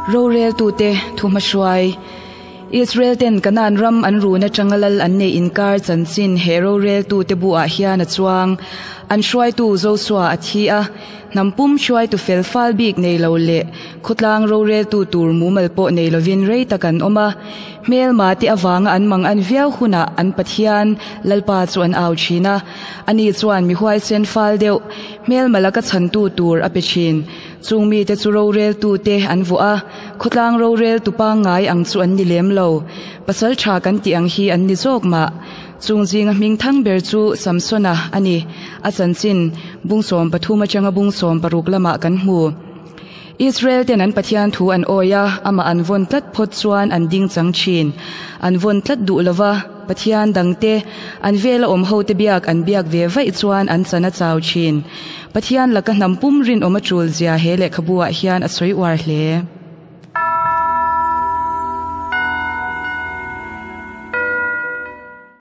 Roreltute thuhmahruai. Israel ten Kanaan ram an run atanga lal an neih inkar chanchin he roreltute buah hian a chuang. An hruaitu Josua a thi a, hnam pum hruaitu fel fal bik nei lo leh khawtlang roreltu tur mumal pawh nei lovin rei tak an awm a. Hmelma te avanga an mang an viau hunah an Pathian, Lalpa chu an au thin a. Ani chuan mi huaisen fal deuh, hmelma laka chhantu tur a pe thin. Chung mite chu roreltute an vuah a, khawtlang roreltu pangngai ang chu an ni lem lo. Pasal tha kan tih ang hi an ni zawk mah. Chung zinga hming thang ber chu Samsona a ni. A chanchin, bung 13 atanga bung 16 lamah kan hmu. Israel ten an Pathian thu an awi a, amah an vawn tlat phawt chuan an ding chang thin. An vawn tlat duh lova, Pathian dangte, an vela awm hote biak an biak ve vaih chuan an chan a chau thin. Pathian laka hnam pum rinawm a tul zia he lehkhabu ah hian a sawi uar hle.